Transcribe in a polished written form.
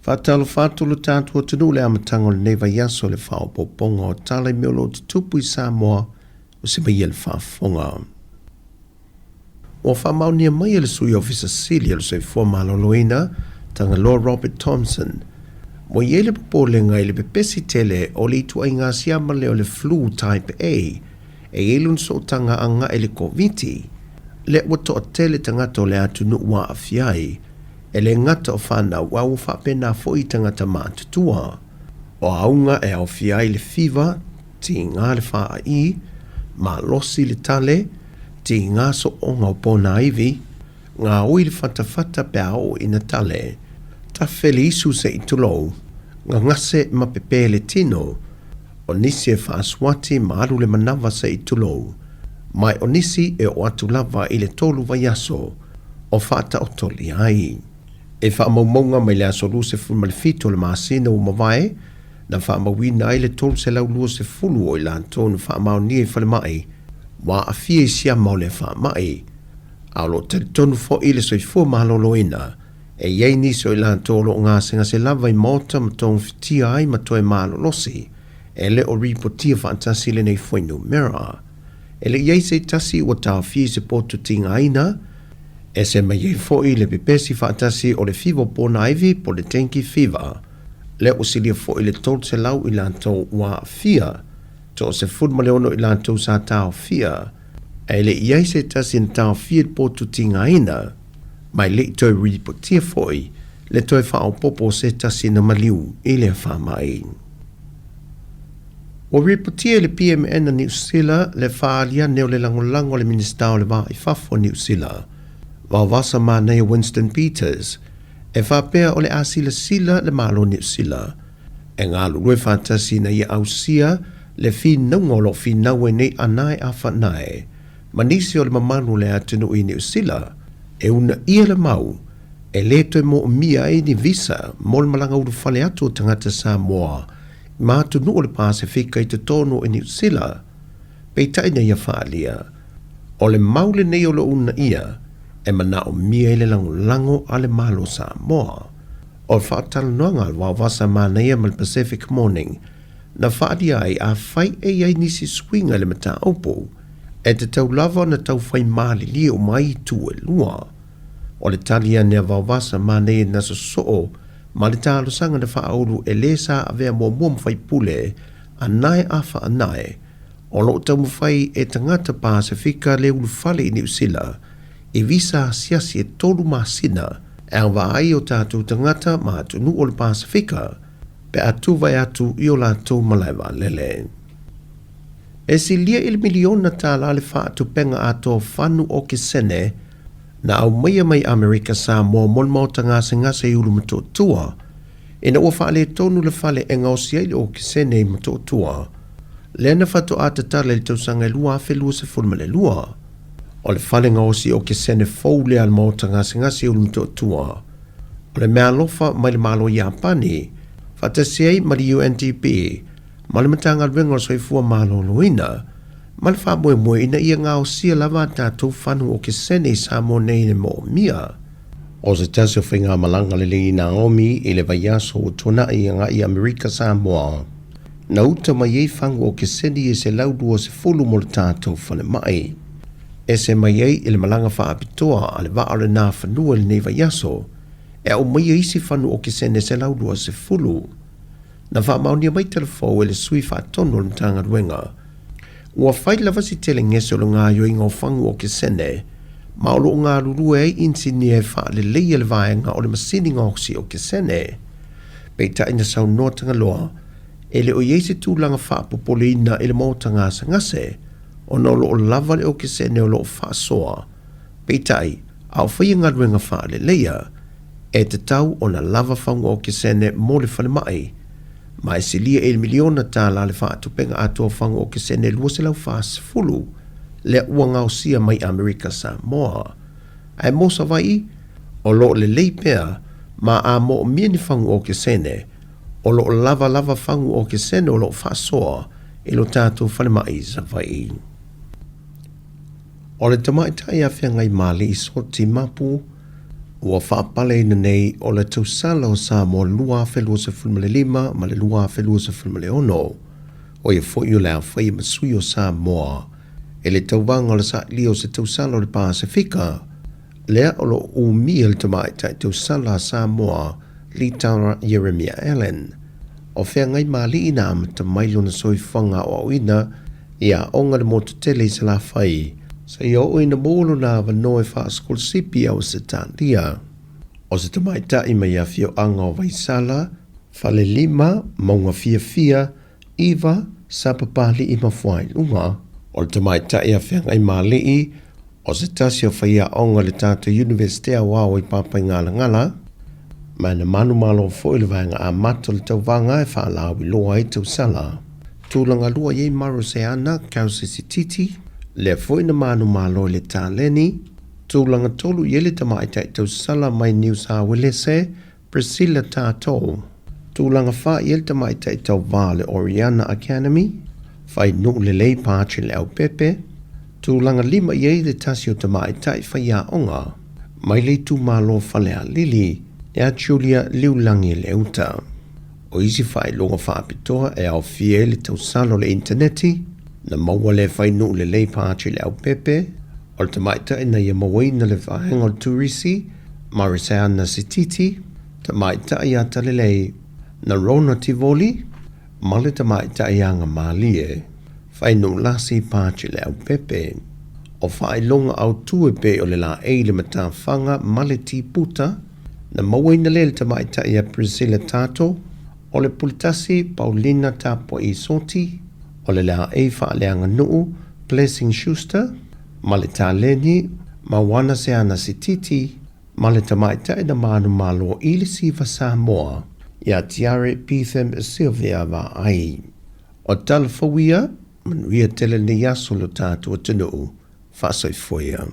Faatalofa atu lo tatou atunuu i le amataga o lenei vaiaso i le faaopoopoga o tala i mea o lo o tutupu i Samoa ua semaia le faafofoga. Ua faamaonia mai e le Sui Ofisa Sili o le Soifua Maloloina, Tagaloa Robert Thomson, ua i ai le popolega i le pepesi tele o le ituaiga siama lea o le flu type A e i ai lona sootaga agai i le Koviti, lea ua toatele tagata o le atunuu ua aafia ai, e le gata o fanau a ua faapena foi i tagata matutua. O auga e aofia ai le fiva, tiga le faai, malosi le tale, tiga sooga o ponaivi, gaoi le fatafata pe a oo ina tale, tafe le isu se i tulou, gagase ma pepe le tino, o nisi e faasuati ma alu le manava se i tulou, ma o nisi e oo atu lava i le 3 vaiaso o faataotolia ai. E faamaumauga mai le aso 27 o le masina ua mavae, na faamauina ai le 320 o i latou na faamaonia i falemai ua aafia i siama o le faamai, a o lo o talitonu foi le soifua maloloina e i ai nisi o i latou o lo o gasegase lava i maota ma togafitia ai ma toe malolosi e le o ripotia faatasi lenei fuainumera. E le i ai se tasi ua taofia i se potu tigaina, ese mai ai foi le pepesi faatasi o le fiva o ponaivi po o le dengue fever, lea ua silia foi le 300 i latou ua aafia, 16 i latou sa taofia, ae le i ai se tasi na taofia i le potu tigaina, ma e le i toe ripotia foi le toe faaopoopo o se tasi na maliu i lea faamai. Ua ripotia e le PMN a Niu Sila le faaali ane o le lagolago a le Minisita o le Va i Fafo a Niu Sila, Vaovasa Manaia Winston Peters, e faapea o le a silasila le Malo o Niu Sila e galulue faatasi ina ia ausia le finauga o lo o finau ai nei Anae Afanae ma nisi o le mamalu o le atunuu i Niu Sila e uunaia le mau e lē toe moomia ai ni visa mo le malaga ulufale atu o tagata Samoa ma atunuu o le Pasefika i totonu o Niu Sila. Peitai na ia faaalia, o le mau lenei o lo o uunaia e manaomia ai le lagolago a le Malo o Samoa. O le faatalanoaga a le Vaovasa Manaia ma le Pacific Morning na faaalia ai afai e i ai nisi suiga i le mataupu, e tatau lava ona taufai malilie uma ai itu e lua. O le tali ane a Vaovasa Manaia na sosoo ma le talosaga na faaulu e lē sa avea muamua ma faipule a Nae Afa Anae, o lo o taumafai e tagata Pasefika le ulufale i Niu Sila i visa asiasi e 3 masina e agavaa ai o tatou tagata ma atunuu o le Pasefika pe a tuvae atu i o latou malae vaalele. E silia i le miliona tālā le faatupenga atoa fanu okesene na aumaia mai Amerika Samoa mo le maota gasegase i Ulumotootua, ina ua faaletonu le fale e gaosi ai le okesene i Motootua, lea na faatoa tatala i le tausaga e 2022. O le fale gaosi okesene fou lea a le maota gasegase i Ulumotootua, o le meaalofa mai le Malo Iapani, faatasi ai ma le UNDP ma le Matagaluega o le Soifua Maloloina, ma le faamoemoe ina ia gaosia lava a tatou fanu okesene i Samoa nei le moomia. O se tasi o faigamalaga lelei i Naomi i le vaiaso ua tuanai agai i Amerika Samoa, na uta mai ai fagu okesene e 120 mo le tatou falemai. Ese mai ai i le malaga faapitoa a le vaa o le Nafanua i lenei vaiaso, e aumaia isi fanu okesene 120. Na faamaonia mai telefou e le sui faatonu o le Matagaluega. Ua fai lava si tele gese o le gaoioiga o fagu okesene, ma o lo o galulue ai inisinia e faaleleia le vaega o le masini gaosi okesene. Peitai na saunoa Tagaloa, e le o i ai se tulaga faapopoleina i le maota gasegase, ona o lo o lava le okesene o lo o faasoa. Peitai, a o faia galuega faaleleia, e tatau ona lava fagu okesene mo le falemai, ma e silia i le miliona tālā le faatupenga atoa fagu okesene 240 lea ua gaosia mai Amerika Samoa. Ae mo Savaii, o lo o lelei pea ma a moomia ni fagu okesene, o lo o lava lava fagu okesene o lo o faasoa i lo tatou falemai i Savaii. O le tamaitai a Feagaimāliʻi Soti Mapu, Ua faapaleina nei o le tausala o Samoa 2025 ma le 2026, ʻo ia foi o le a faia ma sui o Samoa i le tauvaga o le sailia o se tausala o le Pasefika, lea o lo o umia le tamaitai tausala a Samoa Litara Ieremia Allan. O Feagaimaalii na amata mai lona soifuaga aoaoina i aoga i le motu tele i Salafai, seia oo ina maua lona avanoa e faasikolasipi i Ausetalia. O se tamaitai mai afioaga o Vaisala, Falelima, Maugafiafia, Iva, Sapapalii ma Fuailuga. O le tamaitai a Feagaimaalii, o se tasi o faiaoga i le tatou Iunivesite Aoao i Papaigalagala, ma na manumalo foi i le vaega amata o le tauvaga e faalauiloa ai tausala. Tulaga lua i ai Maroseana Kausisititi, lea foi na manumalo i le taleni. Tulaga tolu i ai le tamaitai tausala mai Niu Sauelese, Priscilla Tatou. Tulaga fa i ai le tamaitai tauva o le Oriana Academy, Fainuu Lelei Pache Leaupepe. Tulaga lima i ai le tasi o tamaitai faiaoga mai le itumalo o Falealili, ia Julia Liulangi Leuta. O isi faailoga faapitoa e aofia ai le tausala o le initaneti, na maua lea Fainuu Lelei Pache Leaupepe, o le tamaitai na ia mauaina le vaega o le turisi, Mariseana Sititi, tamaitai atalelei, na Rona Tivoli, ma le tamaitai agamalie, Fainuu Lasi Pache Leaupepe. O faailoga autu e pei o le laei, le matafaga ma le tiputa, na mauaina lea e le tamaitai ia Priscilla Tato, o le puletasi Paulina Tapuai Soti, o le laei faaleaganuu Blessing Schuster, ma le taleni Mauana Seana Sititi, ma le tamaitai na manumalo i le Siva Samoa ia Tiare Betham Sylvia Vaai. O tala fou ia, manuia tele lenei aso i lo tatou atunuu. Faasoifua ia.